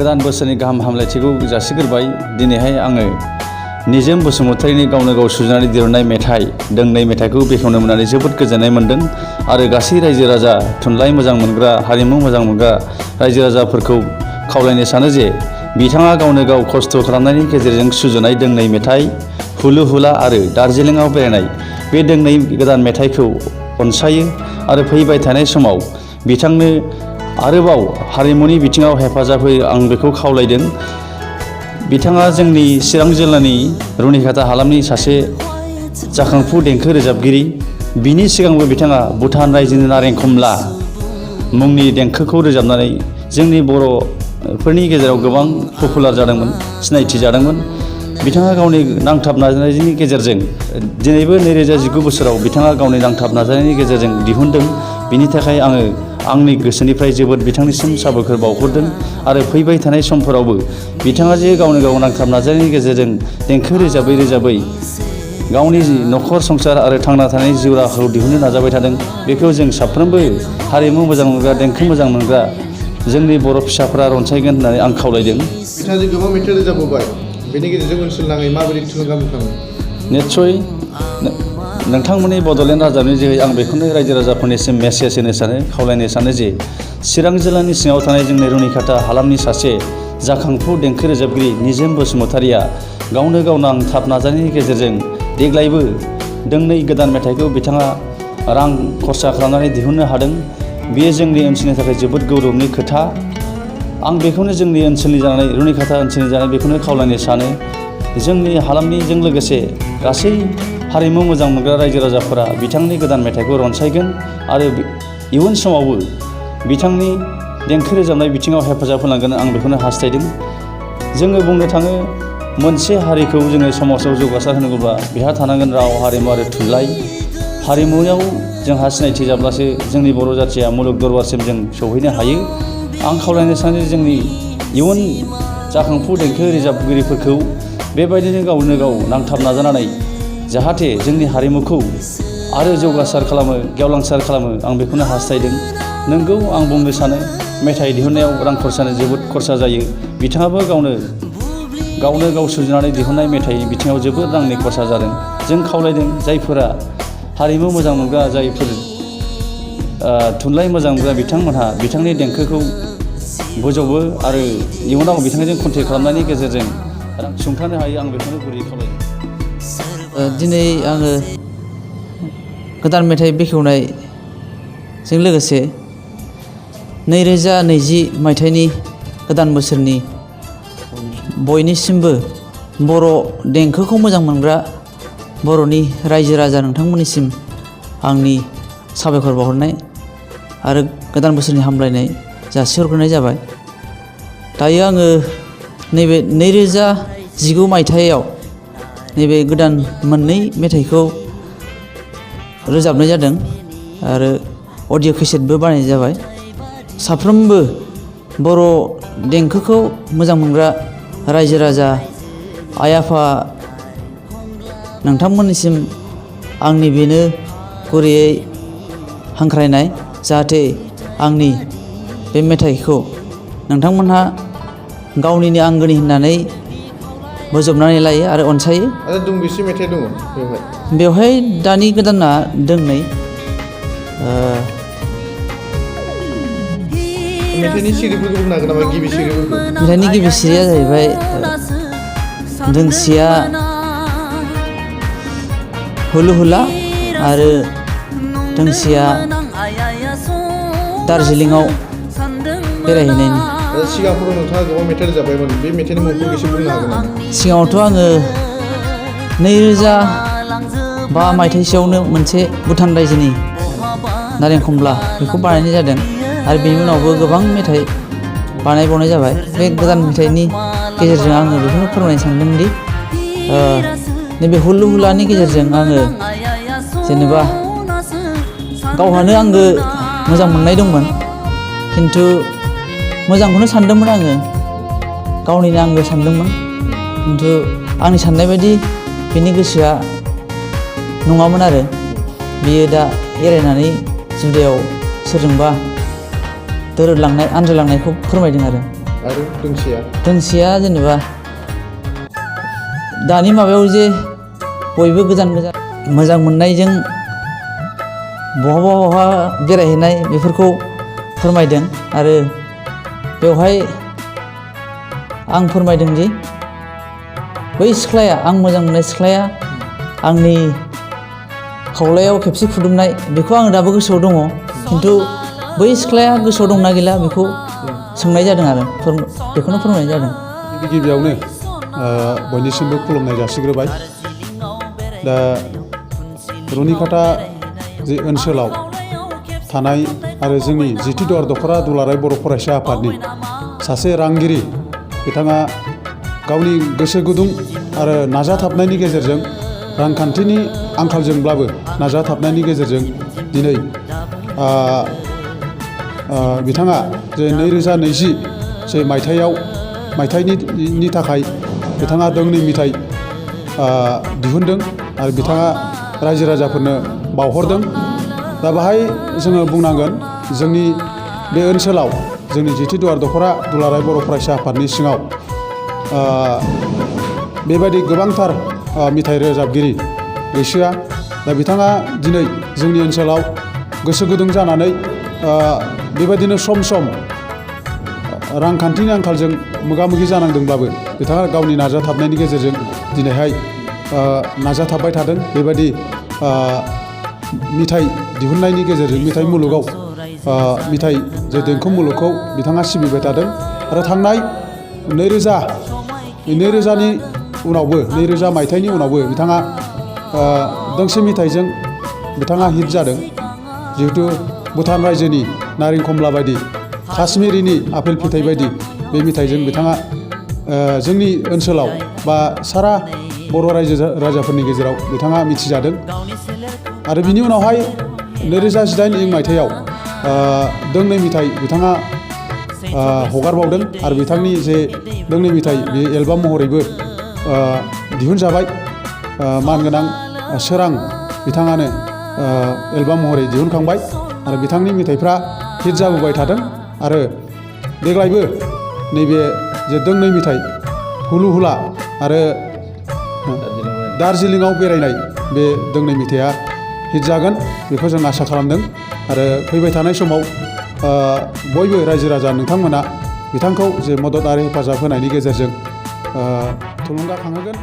गोदान बोसोरनि गाहाम हामलायथिखौ जासिग्रोबाय। दिनैहाय आङो निजोम बसुमतारीनि गावनो गाव सुजुनानै दिहुननाय मेथाइ दोंनै मेथाइखौ बेखेवनो मोननानै जोबोद गोजोननाय मोन्दों आरो गासै रायजो राजा थुनलाइ मोजां मोनग्रा हारिमु मोजां मोनग्रा रायजो राजाफोरखौ खावलायनो सानो जे बिथाङा गावनो गाव खस्थ' खालामनायनि गेजेरजों सुजुनाय दोंनै मेथाइ हुलु हुला आरो दार्जिलिंआव बेरायनाय बे दोंनै गोदान मेथाइखौ अनसायो आरो फैबाय थानाय समाव बिथांनो आरोबाव हारिमुनि बिथिङाव हेफाजाब होयो आं बेखौ खावलायदों। बिथाङा जोंनि चिरां जिल्लानि रुनिकाटा हालामनि सासे जाखांफु देंखो रोजाबगिरि। बिनि सिगांबो बिथाङा भुटान रायजोनि नारें खमला मुंनि देंखोखौ रोजाबनानै जोंनि बर'फोरनि गेजेराव गोबां पपुलार जादोंमोन, सिनायथि जादोंमोन। बिथाङा गावनि नांथाब नाजानायनि गेजेरजों दिनैबो 2019 बोसोराव बिथाङा गावनि नांथाब नाजानायनि गेजेरजों दिहुनदों। बिनि थाखाय आङो आंनि गोसोनिफ्राय जोबोद बिथांनिसिम साबायखर बावहरदों आरो फैबाय थानाय समफोरावबो बिथाङा जे गावनो गाव नांथाब नाजानायनि गेजेरजों देंखो रोजाबै रोजाबै गावनि न'खर संसार आरो थांना थानायनि जिउ राहाखौ दिहुननो नाजाबाय थादों। बेखौ जों साफ्रोमबो हारिमु मोजां मोनग्रा देंखो मोजां मोनग्रा जोंनि बर' फिसाफोरा रनसायगोन होननानै आं खावलायदों। बिथाङा गोबां मेथाइ रोजाबबोबाय, बेनि गेजेरजों ओनसोल नाङै माबोरै थुलुंगा मोनखाङो? निस्सय नोंथांमोननि बड'लेण्ड रादाबनि जोहै आं बेखौनो रायजो राजाफोरनिसिम मेसेज होनो सानो, खावलायनो सानो जे चिरां जिल्लानि सिङाव थानाय जोंनि रुनिकाटा हालामनि सासे जाखांफु देंखो रोजाबगिरि निजोम बसुमतारीया गावनो गाव नांथाब नाजानायनि गेजेरजों देग्लायबो दोंनै गोदान मेथाइखौ बिथाङा रां खरसा खालामनानै दिहुननो हादों। बेयो जोंनि ओनसोलनि थाखाय जोबोद गौरबनि खोथा। आं बेखौनो जोंनि ओनसोलनि जानानै रुनिकाटा ओनसोलनि जानानै बेखौनो खावलायनो सानो जोंनि हालामनिजों लोगोसे गासै हारिमु मोजां मोनग्रा रायजो राजाफोरा बिथांनि गोदान मेथाइखौ रनसायगोन आरो इयुन समावबो बिथांनि देंखो रोजाबनाय बिथिङाव हेफाजाब होनांगोन आं बेखौनो हास्थायदों। जोङो बुंनो थाङो मोनसे हारिखौ जोङो समाजाव जौगासार होनांगौब्ला बेहा थानांगोन राव हारिमु आरो थुनलाइ। हारिमुआव जोंहा सिनायथि जाब्लासो जोंनि बर' जाथिया मुलुग दरबारसिम जों सौहैनो हायो। आं खावलायनो सानो जोंनि इयुन जाखांफु देंखो रोजाबगिरिफोरखौ बेबायदिनो गावनो गाव नांथाब नाजानानै जाहाथे जोंनि हारिमुखौ आरो जौगासार खालामो, गेवलांसार खालामो आं बेखौनो हास्थायदों। नोंगौ आं बुंनो सानो मेथाइ दिहुननायाव रां खरसानो जोबोद खरसा जायो। बिथाङाबो गावनो गाव सुजुनानै दिहुननाय मेथाइनि बिथिङाव जोबोद रांनि खरसा जादों। जों खावलायदों जायफोरा हारिमु मोजां मोनग्रा जायफोर थुनलाइ मोजां मोनग्रा बिथांमोनहा बिथांनि देंखोखौ बोजबो आरो इयुनाव बिथांजों कन्टेक्ट खालामनायनि गेजेरजों सुंथानो हायो आं बेखौनो गुरै खावलायदों। दिनै आङो गोदान मेथाइ बेखेवनायजों लोगोसे 2020 मायथाइनि गोदान बोसोरनि बयनिसिमबो बर' देंखोखौ मोजां मोनग्रा बर'नि रायजो राजा नोंथांमोननिसिम आंनि साबायखर बावहरनाय आरो गोदान बोसोरनि हामलायनाय जासिहरग्रोनाय जाबाय। दायो आङो नैबे 2019 मायथाइयाव नैबे गोदान मोननै मेथाइखौ रोजाबनाय जादों आरो अडिअ' केसेटबो बानायनाय जाबाय। साफ्रोमबो बर' देंखोखौ मोजां मोनग्रा रायजो राजा आइ आफा नोंथांमोननिसिम आंनि बेनो गुरैयै हांख्रायनाय जाहाथे आंनि बे मेथाइखौ नोंथांमोनहा गावनिनो आंगोनि होननानै बोजबनानै लायो आरो अनसायो। आरो दोंबेसे मेथाइ दङ बेवहाय दानि गोदाना दोंनै। मेथाइनि सिरिफोरखौ बुंनो हागोन नामा? गिबि सिरिफोरखौ? मेथाइनि गिबि सिरिया जाहैबाय दोंसेया हुलु हुला आरो दोंसेया दार्जिलिंआव बेरायहैनायनि। सिगांफोराव नोंथाङा गोबां मेथाइ रोजाबबायमोन, बे मेथाइनि मुंफोरखौ एसे बुंनो हागोन नामा? सिगाङावथ' आङो 2005 मायथाइसोआवनो मोनसे भुटान रायजोनि नारें खमला बेखौ बानायनाय जादों आरो बेनि उनावबो गोबां मेथाइ बानायबावनाय जाबाय। बे गोदान मेथाइनि गेजेरजों आङो बेखौनो फोरमायनो सानदोंदि नैबे हुलु हुलानि गेजेरजों आङो जेनेबा गावहानो आंगो मोजां मोननाय दंमोन, खिन्थु मोजांखौनो सानदोंमोन आङो, गावनिनो आंगो सानदोंमोन, खिन्थु आंनि साननाय बायदि बिनि गोसोआ नङामोन आरो बियो दा एरायनानै जुदायाव सोरजोंबा दोरोदलांनाय आनज्रायलांनायखौ फोरमायदों आरो आरो दोंसेया जेनेबा दानि माबायाव जे बयबो गोजान मोजां मोननायजों बहा बेरायहैनाय बेफोरखौ फोरमायदों आरो बेवहाय आं फोरमायदों दि बै सिख्लाया आं मोजां मोननाय सिख्लाया आंनि खावलायाव खेबसे खुदुमनाय बेखौ आं दाबो गोसोआव दङ खिन्थु बै सिख्लाया गोसोआव दंना गैला बेखौ सोंनाय जादों आरो बेखौनो फोरमायनाय जादों। गिबियावनो बयनिसिमबो खुलुमनाय जासिग्रोबाय। दा रुनिखाटा जे ओनसोलाव थानाय आरो जोंनि जिथि दुवार दख'रा दुलाराय बर' फरायसा आफादनि सासे रांगिरि बिथाङा गावनि गोसो गुदुं आरो नाजाथाबनायनि गेजेरजों रांखान्थिनि आंखालजोंब्लाबो नाजाथाबनायनि गेजेरजों दिनै बिथाङा जे 2020 जे मायथाइनि थाखाय बिथाङा दोंनै मेथाइ दिहुनदों आरो बिथाङा रायजो राजाफोरनो बावहरदों। दा बाहाय जोङो बुंनांगोन जोंनि बे ओनसोलाव जोंनि जिथि दुवार दख'रा दुलाराय बर' फरायसा आफादनि सिङाव बेबायदि गोबांथार मेथाइ रोजाबगिरि गैसोआ। दा बिथाङा दिनै जोंनि ओनसोलाव गोसो गुदुं जानानै बेबायदिनो सम सम रांखान्थिनि आंखालजों मोगा मोगि जानांदोंब्लाबो बिथाङा गावनि नाजाथाबनायनि गेजेरजों दिनैहाय नाजाथाबबाय थादों। बेबायदि मेथाइ दिहुननायनि गेजेरजों मेथाइ मुलुगाव मेथाइ जे देंखो मुलुगखौ बिथाङा सिबिबाय थादों आरो थांनाय 2000नि उनावबो 2000 मायथाइनि उनावबो बिथाङा दोंसे मेथाइजों बिथाङा हिट जादों। जिहेथु भुटान रायजोनि नारें खमला बायदि काश्मीरिनि आपेल फिथाइ बायदि बे मेथाइजों बिथाङा जोंनि ओनसोलाव बा सारा बर' रायजो राजाफोरनि गेजेराव बिथाङा मिथिजादों। आरो बिनि उनावहाय 2018 मायथाइयाव दोंनै मेथाइ बिथाङा हगारबावदों आरो बिथांनि जे दोंनै मेथाइ बे एलबाम महरैबो दिहुनजाबाय। मानगोनां सोरां बिथाङानो एलबाम महरै दिहुनखांबाय आरो बिथांनि मेथाइफ्रा हिट जाबोबाय थादों। आरो देग्लायबो नैबे जे दोंनै मेथाइ हुलु हुला आरो दार्जिलिंआव बेरायनाय बे दोंनै मेथाइआ हिट जागोन बेखौ जों आसा खालामदों। आरो फैबाय थानाय समाव बयबो रायजो राजा नोंथांमोना बिथांखौ जे मदद आरो हेफाजाब होनायनि गेजेरजों थुलुंगाखांहोगोन।